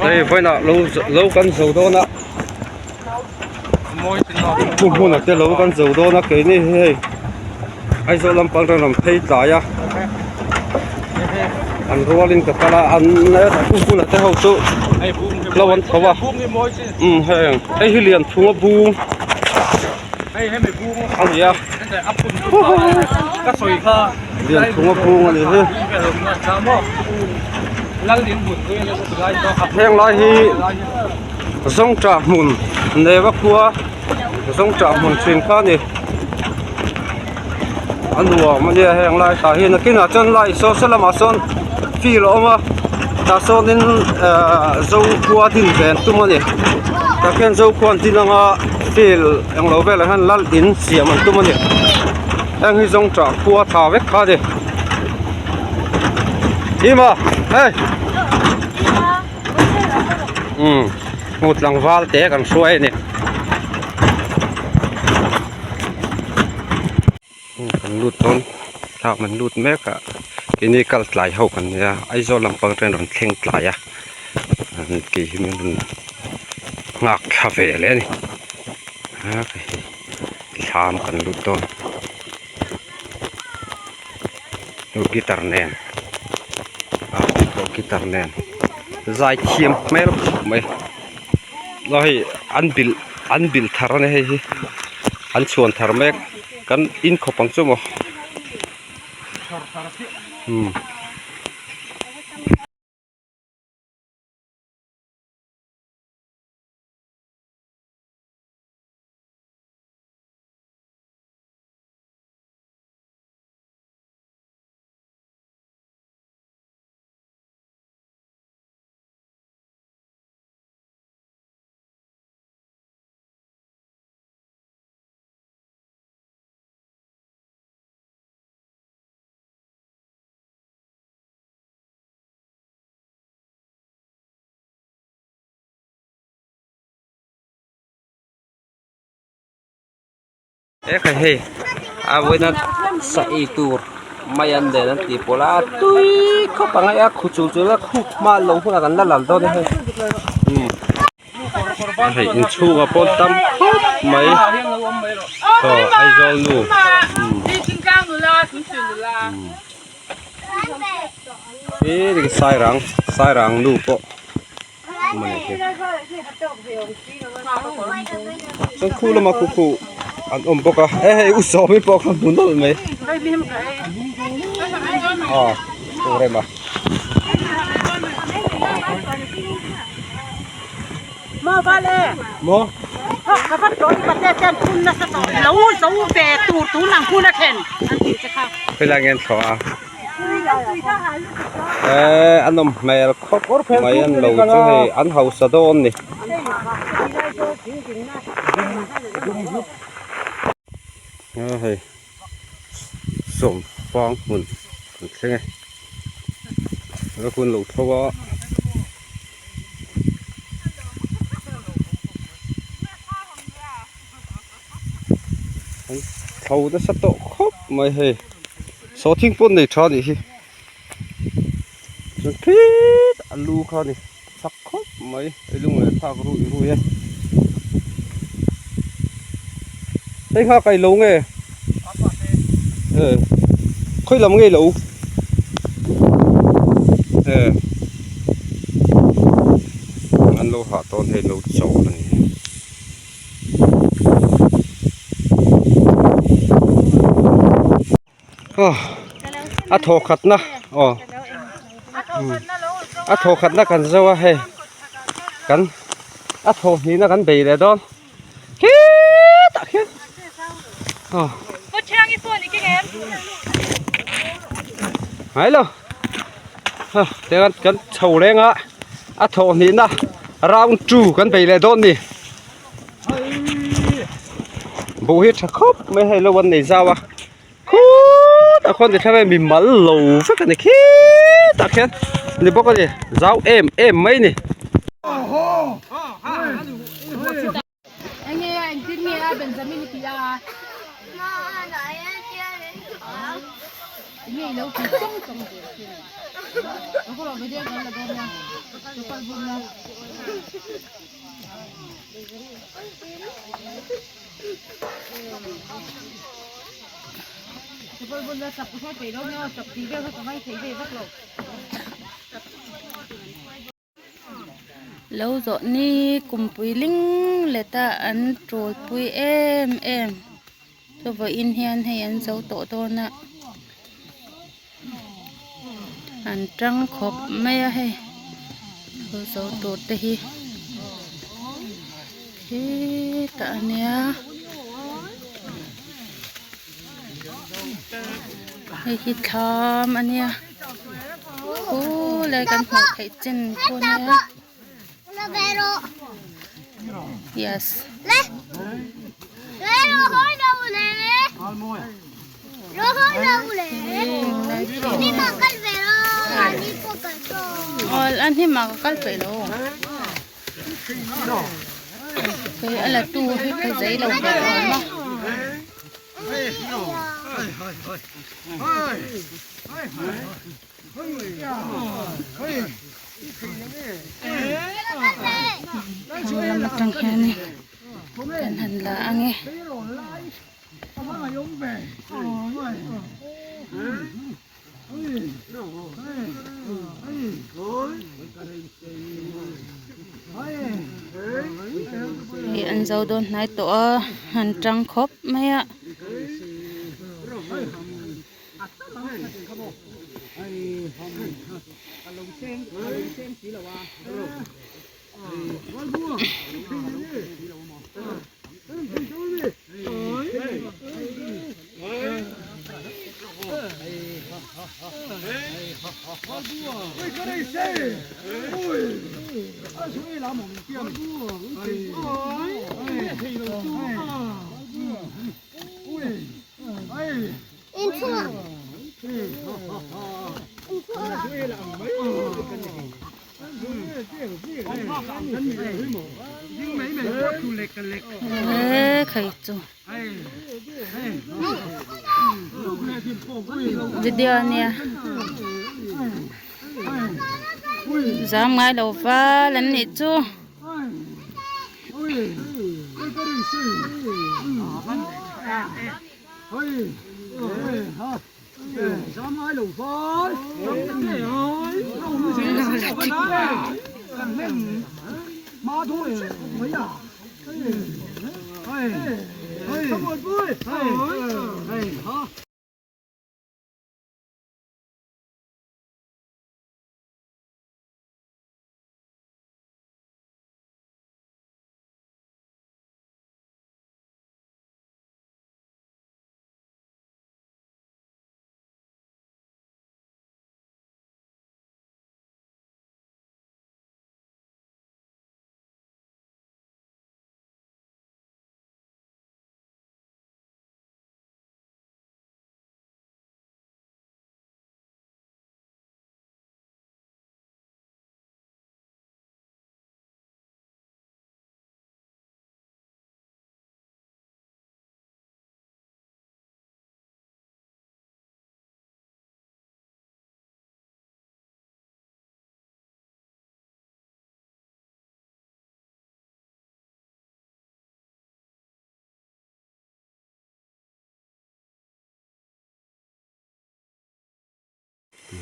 Hei vawiinah lo lo kan zo dawn a pu hmuna te lo kan zo dawn a keini hi hei Aizawl lampang rawn phei tlai a an rualin ka kal a an pu hmuna te ho chu lo an tho a umm heng hei hi Lianphunga bung a ni a Lianphunga bung a ni hi heng lai hi Zawngṭah hmun Neva khua Zawngṭah hmun thin kha a ni a nuam a nia heng lai tah hian nakinah chuan lai saw saw lamah sawn field a awm a tah sawnin ahh zokhua din ve an tum a ni tah khian zokhua an din anga field englo velah hian lal in siam an tum a ni heng hi zawngṭah khua tha vek kha a ni Hima hei umm hmu tlangval te kan hruai a ni. Kan lut dawn thlak an lut mek a keini kal tlai ho kan nia Aizawl lampang te an rawn thleng tlai a an kei hi min rawn nghak thla ve leh a ni a hei thlam kan lut dawn guitar nen a guitar nen zai thiam hmel khawp mai aw hei an bilh an bilh thar a ni hei hi an chhuan thar mek kan in khawp ang chu maw umm. Ekhai hei a vawiina sa ei tur mai an nen an tih pawlh a tui khawp ang a khu chul chul a khuk hma lo hunah kan la lal dawn a hei umm hei inchhungah pawh tam khawp mai aw Aizawl nu umm he sairang sairang nu pawh. Chuan khu lama khu khu an awm bawk a he hei u sawmi pawh kha hmu nawlh mai aw u rema maw khawilai nge an thlawh a. Eee a nawm hmel khawp mai an lo chu hei an hausa dawn ni. A hei sawm fang hmun kan thleng e a hun lo tho a. An tho nasa tawh khawp mai hei sawhthing pawh nei tha anih hi chuan khit a lu kha a ni chak khawp mai hei lung leh thlak rui rui e hei nghak ai lo nge khawi lam nge lo e an lo hah tawn hei lo chawl a ni. A thaw khatna aw a thaw khatna kan zo a hei kan a thaw hnihna kan bei leh dawn khitah khian aw ngailo tichuan kan chho leng a a thaw hnihna round 2 kan bei leh dawn a ni. Buh hi tha khawp mai hei lo an nei zau a khutah khuan ti thleng mi mal lo vek a ni khitah khian ni bawk a ni zau em em mai a ni. Lo zawh ni kumpui ling let a an tul pui em em chu vawiin hian hei an zo tawh dawn a an tang khawp mai a hei lo zo tur te hi hetah a nia hei hi thlam a nia khulai kan hmuh theih chin pawh a nia yes aw a hnimah ka kal peih lo hei a la tu hi ka zei lo ve awm a. Lam atang hianin kan han la ang e. Hei an zo dawn hnai tawh a an tang khawp mai a. He khai chu video ania zam ngai lo val an nih chu.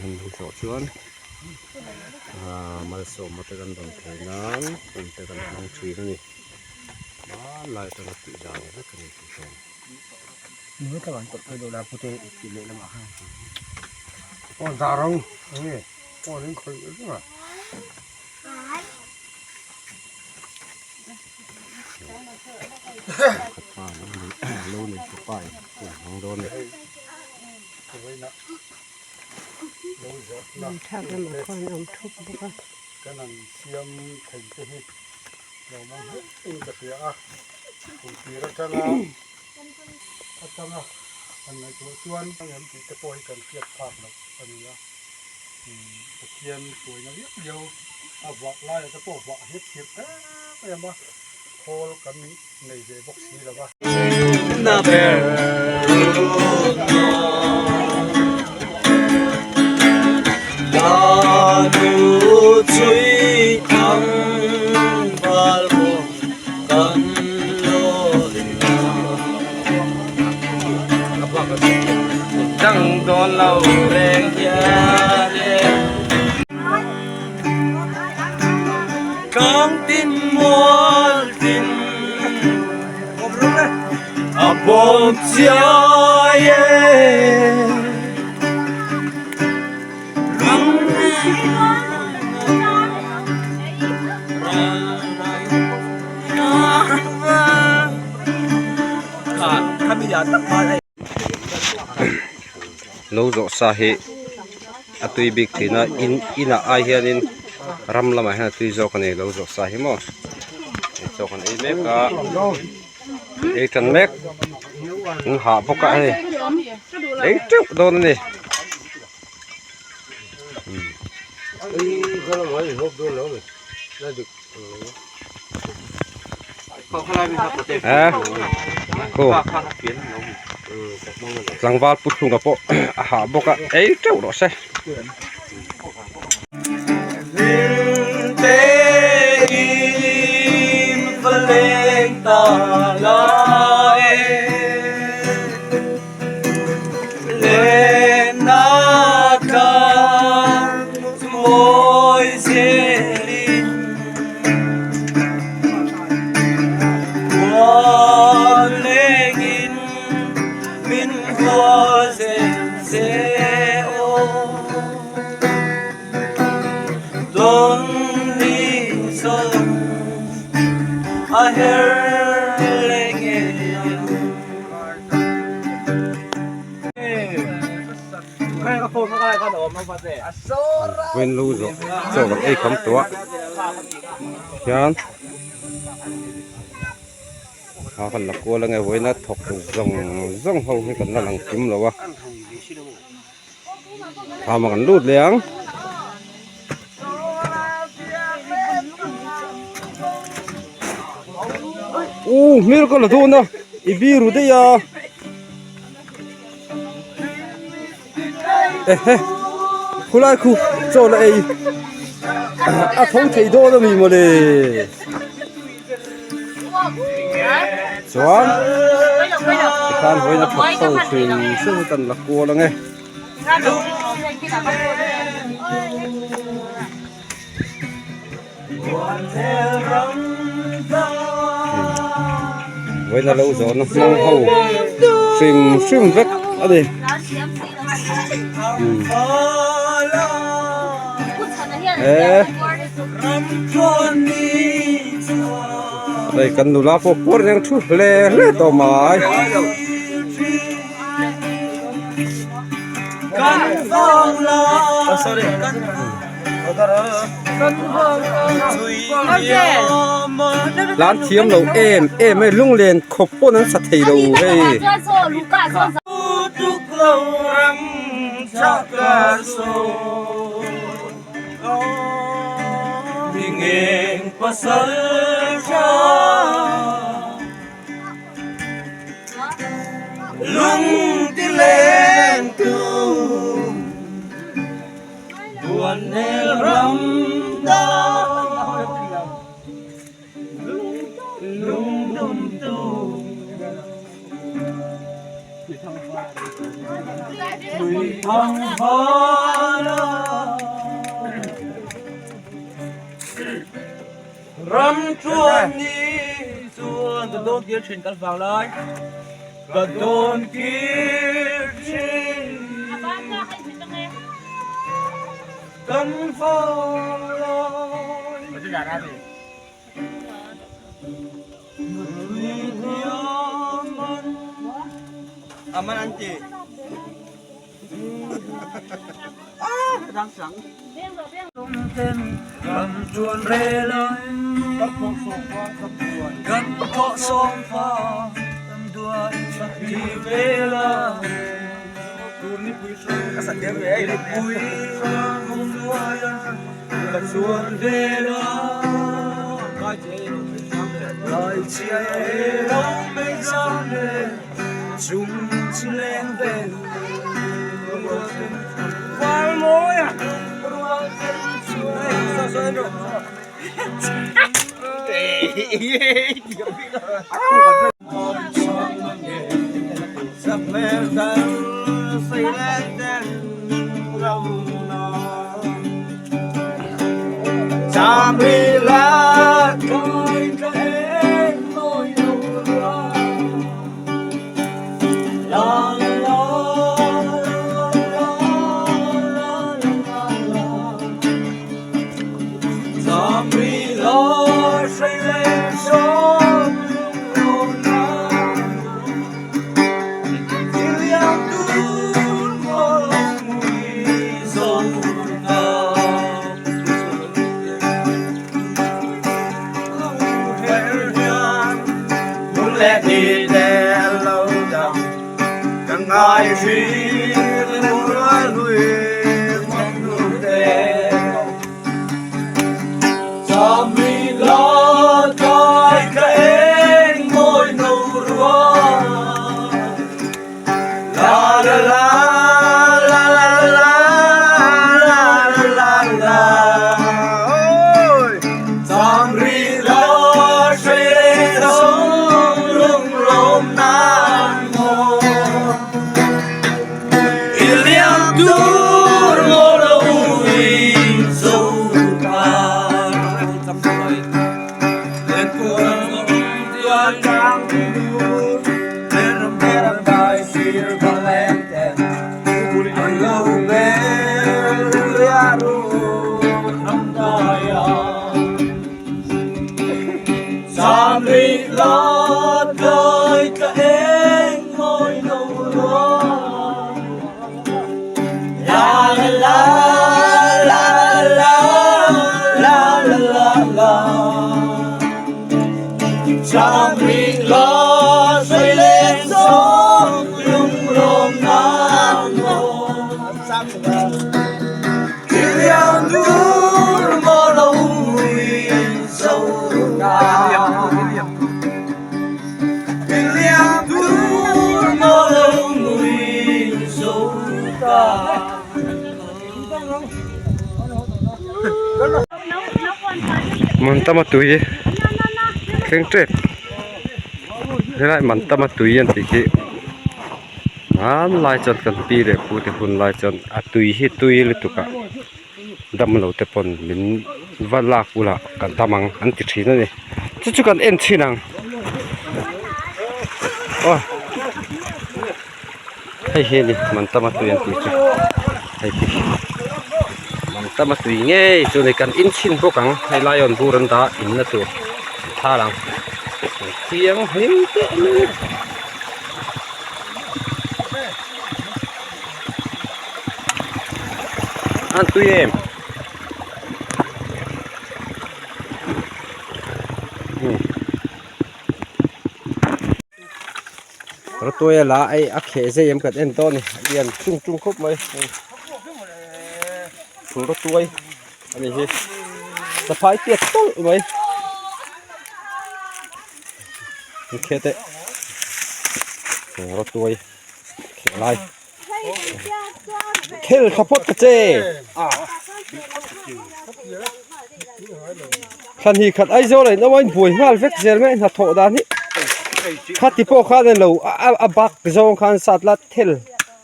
Han hmuh tawh chuan aaa malsawmna te kan rawn thei nan hun te kan hmang thin a ni hmanlai atanga tih dan vek a ni tih hian. Lo nei tu pa in hun hmang dawn a ni. Thlak lamah khuan a awm thup bawk a. Kan han siam thei te hi lo mawng hle in ka hria a, kum tir atanga atanga han ngaihtuah chuan ang em tih te pawh hi kan hriat phak loh a ni a, Pathian hruaina viau viau a vah laiah te pawh vah hiap thiam em em a, khawl kan nei ve bawk si lo va. Chiai e. Lo zawh sa hi a tui bik thin a in inah ai hianin ram lamah hian a tui zawk a ni lo zawh sa hi maw chaw kan ei mek a ei tan mek an hah bawk a hei ei teuh dawn a ni. Tlangval pu thlunga pawh a hah bawk a ei teuh rawh se. Vawiin lu zawh chaw kan ei kham tawh a hian a kan la kual ange vawiina thawk zawng zawng ho hi kan la lang kim lo a thlam ah kan lut leh ang. U hmel ka la dawn a i biru daih a. Ehe khulai khu chaw la ei a tho thei dawn ami mawle chuan tikhan vawiin a thawk ho hrim hrim hi kan la kual ange. Vawiin a lo zawhna hmang ho hrim hrim vek a ni. Hei kan nula pawh puar reng thu hle hle tawh mai. Lan thiam lo em em hei lunglen khawp pawn an sa thei lo hei. Mantama tui thleng tep helai mantama tui an tih hi hmanlai chuan kan pi leh pu te hun lai chuan a tui hi tui lutuk a damlo te pawn min va lak bulah kan dam ang an ti thin a ni chu chu kan en chhin ang aw hei hi a ni mantama tui an tih chu hei hi mantama tui ngei chu a ni kan in chhin bawk ang hei laiawn bur an dah in na tur an thal ang thianghlim teh a ni. An tui em Rawtuai a la ei a kheh zai em kan en dawn a ni a lian tung tung khawp mai phul rawtuai a ni hi saphai tiat tawlh mai an kheh teh rawtuai kheh lai. Thil tha phawt ta che. Thlan hi khat Aizawl ah in awm a in buai nghal vek zel mai hnathawh dan hi. Khati pawh khan a lo a bak zawng khan sat la thil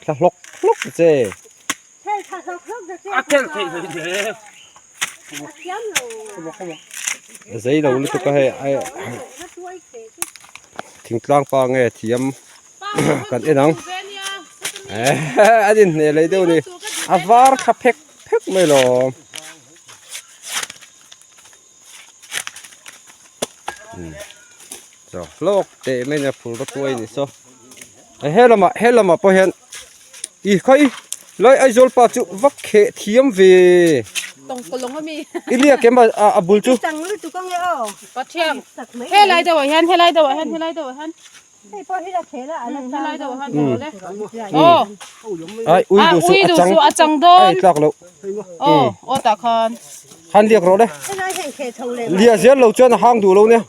thla hlawk hlawk ta che. A thel theih hlei hle. Zei lo lutuk a hei thingtlang pa nge thiam. kan en ang an inhneh leh deuh a ni a var kha phek phek mai lawm chaw hlawk teh mai nia phul rawtuai a ni saw he lamah he lamah pawh hian ih khawi lai Aizawl pa chu va kheh thiam ve i liak em a bul chu helai deuhah hian helai deuhah hian helai deuhah hian. Ai ui duh suh a chang a chang dawn ai tlak loh aw aw tah khan khan liak rawh le lia zel lo chuan a hang duh lo nia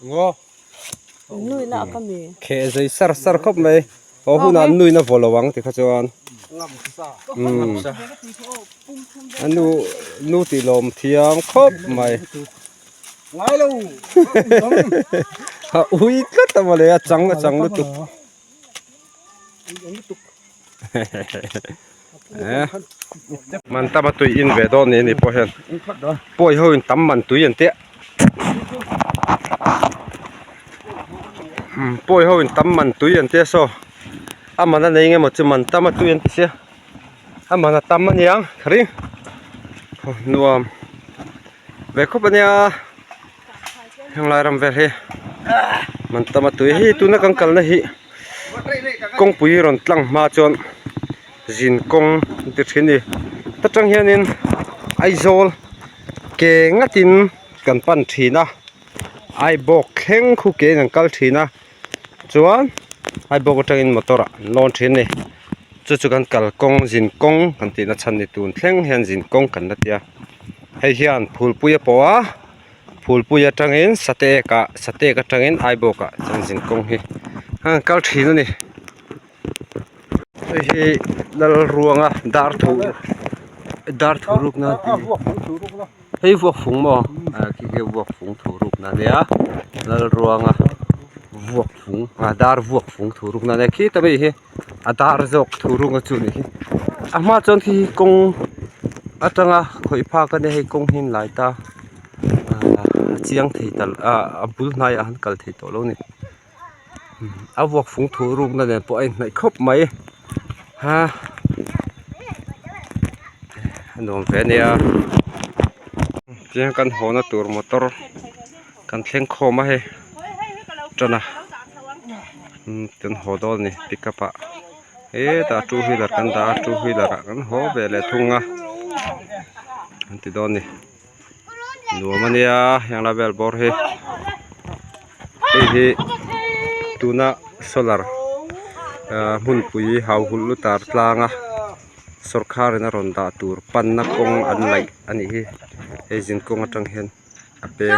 ngaw Kheh zei sar sar khawp mai haw hunah an nuin a vaw lo ang tikha chuan umm a nu nu tih lawm thiam khawp mai a ui tlat a mawle a chang a chang lutuk man tam a tui in ve dawn ni ni pawh hian pawi ho in tam man tui an tia pawi ho in tam man tui an tia saw a man a nei nge maw chu man tam a tui an ti sia a man a tam a niang ka ring nuam ve khawp a nia heng lai ram vel hi. Man tam a tui hei tuna kan kalna hi kawngpui rawn tlang hma chuan zin kawng an ti thin a ni ta tang hianin Aizawl ke ngatin kan pan thin a Aibawk thleng khu ke in an kal thin a chuan Aibawk atangin motor ah an lawn thin a ni chu chu kan kalkawng zin kawng kan tihna chhan ni tun thleng hian zin kawng kan la ti a hei hian phulpui a pawh a. Phulpui atangin Sateek ah Sateek atangin Aibawk ah chuan zin kawng hi a kal thin a ni hei hi Lalruanga dar thu dar thu ruk na tih hei vuak fung maw ah khi khi vuak fung thu ruk na ania Lalruanga vuak fung ah dar vuak fung thu ruk na ania khita mi hi a dar zawk thu ruk na chu a nih hi a hma chuan khi kawng atanga khawih phak ania hei kawng hi an lai ta ahh a chiang thei ta ah a bul hnaiah an kal thei tawh lo a ni a vuak fung thu ruk na nen pawh a inhnaih khawp mai ha a nuam ve ania tihian kan haw na tur motor kan thleng khawm a hei tana kan haw dawn a ni pickup ah hetah two wheeler kan dah a two wheeler ah kan haw ve leh thung a an ti dawn a ni nuam a nia heng lai vel bawr hi hei hi tuna solar ah hmunpui hau hulh lutar tlang a sawrkhar in a rawn dah tur panna kawng an laih a nih hi hei zin kawng atang hian. a peng a.